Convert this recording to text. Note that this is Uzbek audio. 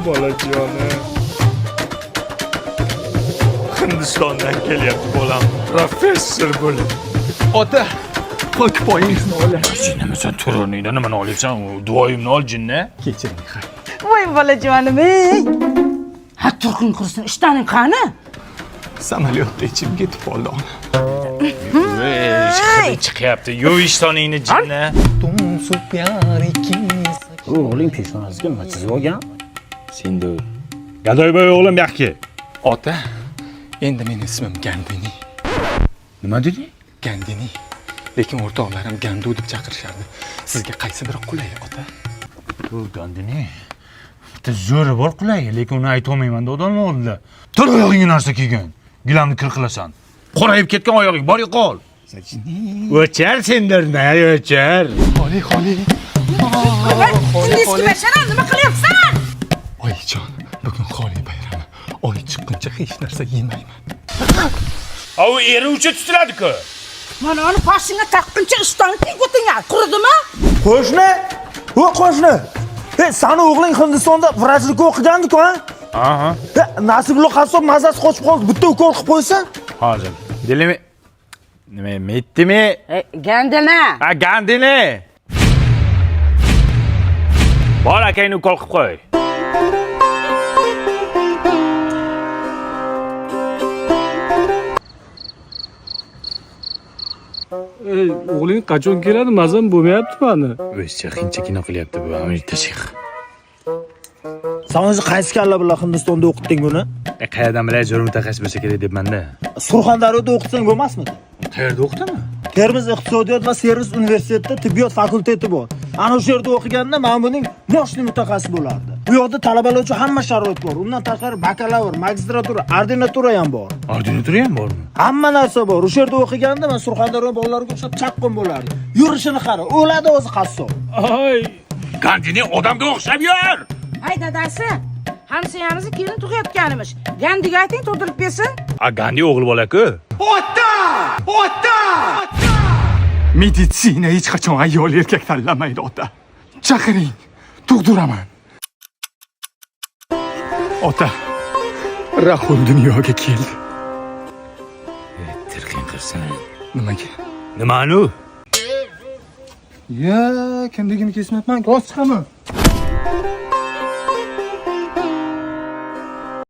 Bolajonim. Hindistondan kelyapti bolam. Professor bo'lib. Ota, pok poyingizni ola. Jinnimi sen tur o'rningda nimani olyapsan? Duoyimni ol jinni. Kechiring, hay. Voy bolajonim ey. Ha turqing qursin, ishtoning qani? Samolyotda ichim ketib qoldi ona. Hidi chiqyapti. Yuv ishtoningni jinni. O'g'ling peshonasiga nima chizib olgan? Sendur. Gadoyboy o'g'lim bu. Ota, endi meni ismim Gandini. Nima deding? Gandini. Lekin o'rtoqlarim Gandu deb chaqirishardi. Sizga qaysi biri qulay, ota? Bu Gandini. Bitta zo'ri bor qulay, lekin uni aytolmayman odamlar oldida. Tur oyog'ingga narsa kiygan. Gilamni kir qilasan. Qorayib ketgan oyog'ing, bor yo'qol. O'char sendir, o'char. Xoli, xoli. Eski bashara nima qilyapsan? Oyijon, bugun xoli bayrami. Oy chiqquncha hech narsa yemayman. A u eri uchun tutiladi-ku. Mana uni boshingga taqquncha ishtoni teng o'tinga quridimi? Qo'shni? O qo'shni. E, sani o'g'ling Hindistonda vrachlikka o'qigandi-ku, ha? Aha. E, Nasibli qassob mazasi qochib qoldi. Bitta ukol qilib qo'ysa. Hozir. Dilimi nima metdimi? Gandini. Ha, Gandini. Bor akangni ukol qilib qo'y. Ey, o'g'ling qachon keladi? Mazam bo'lmayapti mani. O'zicha hindcha kino qilyapti bu Amerika shayx. Sen o'zi qaysi kalla bilan Hindistonda o'qitding buni? E, qayerdan bilay zo'r mutaxassis bo'lsa kerak debman-da. Surxondaryoda o'qitsang bo'lmasmidi? Qayerda o'qidimi? Termiz iqtisodiyot va servis universitetida tibbiyot fakulteti bor. Ana o'sha yerda o'qiganda mana buning moshli mutaxassis bo'lardi. Bu yoqda talabalar uchun hamma sharoit bor. Undan tashqari bakalavr, magistratura, ordinatura ham bor. Ordinatura ham bormi? Hamma narsa bor. O'sha yerda o'qiganda men Surxondaryo bolalariga o'xshab chaqqon bo'lardi. Yurishini qara, o'ladi o'zi qassob. Ay, Gandini odamga o'xshab yur. Ay dadasi, hamsoyamizni kelin tug'ayotganimish. Gandiga ayting tug'dirib bersin. A Gandi o'g'il bola-ku. Ota! Ota! Meditsina hech qachon ayol erkak tanlamaydi, ota. Chaqiring, tug'diraman. Ota, Rahul dunyoga keldi. Tirqing qilsin. Nimaga? Nimani u? Ya, kimligini kesmayapman, rost chiqaman.